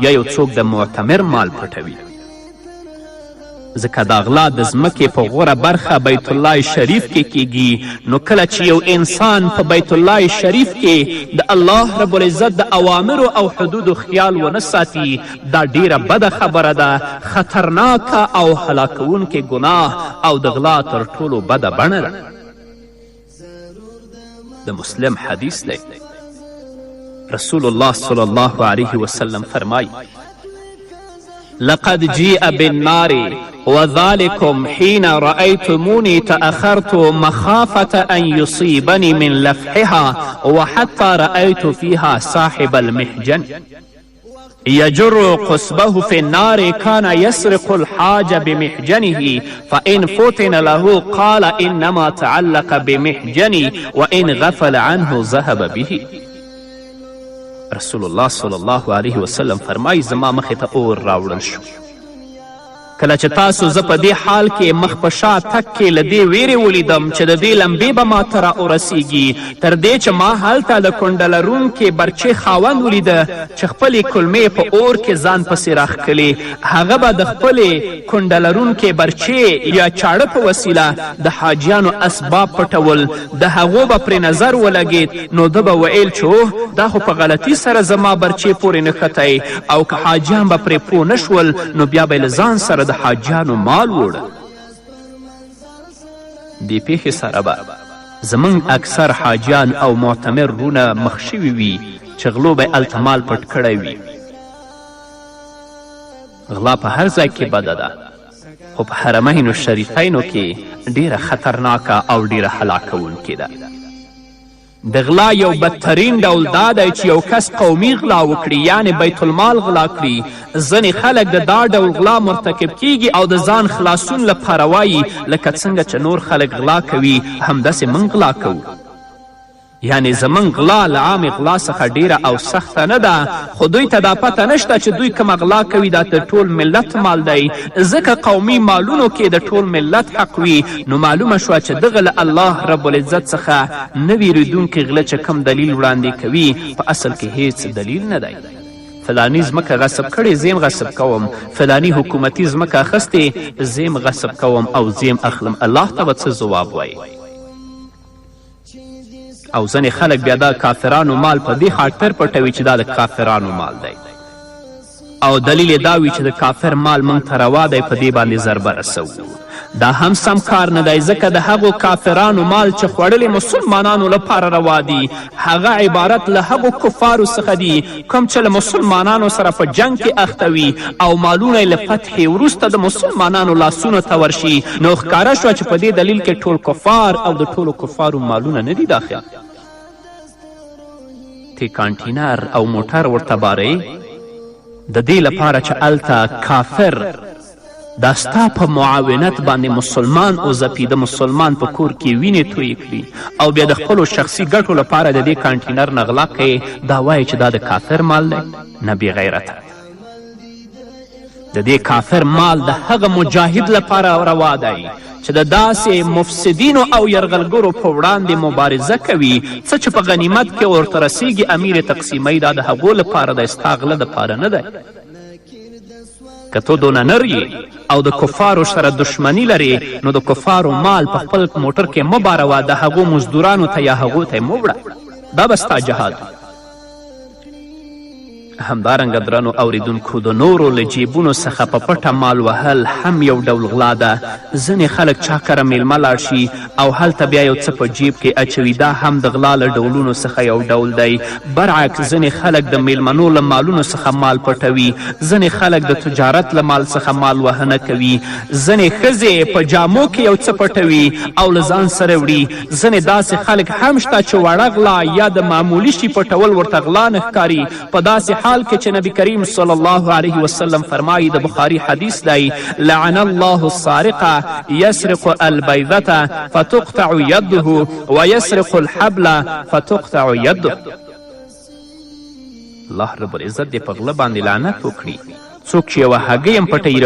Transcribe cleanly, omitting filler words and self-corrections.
یا یو څوک د معتمر مال پټوي. ځکه دا غلا د ځمکې په غوره برخه بیت الله شریف کې کیږي. نو کله چې یو انسان په بیت الله شریف کې د الله رب العزت د اوامرو او حدودو خیال ونه ساتي، دا ډیره بده خبره ده، خطرناکه او هلاکوونکې ګناه او د غلا تر ټولو بده بڼه ده. د مسلم حدیث دی، رسول الله صلی الله علیه وسلم فرمایي: لقد جيء بالنار وذلكم حين رأيتموني تأخرت مخافة أن يصيبني من لفحها وحتى رأيت فيها صاحب المحجن يجر قصبه في النار كان يسرق الحاج بمحجنه فإن فتن له قال إنما تعلق بمحجني وإن غفل عنه ذهب به. رسول الله صلی الله علیه وسلم فرمایي: زما مخې ته اور راوړل شو. کله چې تاسو زه په دې حال کې مخ په شا تګ کې له دې ویرې ولیدم چې د دې لمبې به ما ته را ورسیږي، تر دې چې ما هلته د کونډه لرونکې برچې خاوند ولیده چې خپلې کلمې په اور کې ځان پسې راښکلې. هغه به د خپلې کونډه لرونکې برچې یا چاړه په وسیله د حاجیانو اسباب پټول. د هغو به پرې نظر ولګید، نو ده به ویل چې اوه، دا خو په غلطي سره زما برچې پورې نښتی، او که حاجیان به پرې پوه نه شول، نو بیا به یې له ځان سره د حاجیانو مال وړه. دې پیښې سره به زموږ اکثر حاجیان او معتمر وروڼه مخ شوي وي چې غلو به یې هلته مال پټ کړی وي. غلا په هر ځای کې بده ده، خو په حرمینو شریفینو کې ډیره خطرناکه او ډیره هلاکوونکې ده. د غلا یو بدترین ډول دا دی چې یو کس قومي غلا وکړي، یعنې بیت المال غلا کړي. ځینې خلک د دا ډول غلا مرتکب کیږي او د ځان خلاصون لپاره وایي لکه څنګه چې نور خلک غلا کوي، همداسې موږ غلا کوو. یعنې زموږ غلا له عامې غلا څخه ډیره او سخته نه ده، خو دوی ته دا پته نشته چې دوی کومه غلا کوي دا د ټول ملت مال دی، ځکه قومي مالونو کې د ټول ملت حق وي. نو معلومه شوه چې دغه له الله رب العزت څخه نه ویریدونکي غله چې کوم دلیل وړاندې کوي، په اصل کې هیڅ دلیل نه دی. فلاني ځمکه غصب کړې، زه غصب کوم، فلاني حکومتي ځمکه اخیستې، زه غصب کوم او زه اخلم. الله ته به څه ځواب وایي؟ او ځینې خلک بیا دا کافرانو مال په دې خاطر پټوي چې دا د کافرانو مال دی، او دلیل یې دا وي چې د کافر مال موږ ته روا دی، په دې باندې ضربه رسوو. دا هم سم کار نه دی، ځکه د هغو کافرانو مال چې خوړلې مسلمانانو لپاره روا دي، هغه عبارت له هغو کفارو څخه دي کوم چې له مسلمانانو سره په جنګ کې اخته وي او مالونه یې له فتحې وروسته د مسلمانانو لاسونو ته ورشي. نو ښکاره شوه چې په دې دلیل کې ټول کفار او د ټولو کفارو مالونه نه دي داخل. تی کانټینر او موټر ورته بارئ د دې لپاره چې هلته کافر دا ستا په معاونت باندې مسلمان وځپي، د مسلمان په کور کې وینې تویې کړي او بیا د خپلو شخصي ګټو لپاره د دې کانټینر نه غلا کوې، دا وایې چې دا د کافر مال دی؟ نه بېغیرته، د دې کافر مال د هغه مجاهد لپاره روا دی چې د داسې مفسدینو او یرغلګرو په وړاندې مبارزه کوي. څه چې په غنیمت کې ورته رسیږي، امیر تقسیموي. دا د هغو لپاره دی، ستا غله دپاره نه دی. که ته دونه نر یې او د کفارو سره دښمني لرې، نو د کفارو مال په خپل موټر کې مه باروه، د هغو مزدورانو ته یا هغو ته یې مه وړه، دا به ستا جهاد وي. همدارنګه درنو اوریدونکو، د نورو له جیبونو څخه په پټه مال وهل هم یو ډول غلا ده. ځینې خلک چا کره میلمه لاړ شي او هلته بیا یو څه په جیب کې اچوي، دا هم د غلا له ډولونو څخه یو ډول دی. برعکس ځینې خلک د میلمنو له مالونو څخه مال پټوي، ځینې خلک د تجارت له مال څخه مال وهنه کوي، ځینې ښځې په جامو کې یو څه پټوي او له ځان سره وړي. ځینې داسې خلک هم شته چې وړه غلا یا د معمولي شي پټول ورته غلا نه ښکاري، په داسې حال کې چې نبی کریم صلی الله علیه وسلم فرمایي، د بخاري حدیث دی: لعن الله السارق یسرق البیضة فتقطع یده ویسرق الحبل فتقطع یده. الله رب العزت دې په غله باندې لعنت وکړي څوک چې یوه هګۍ هم پټوي.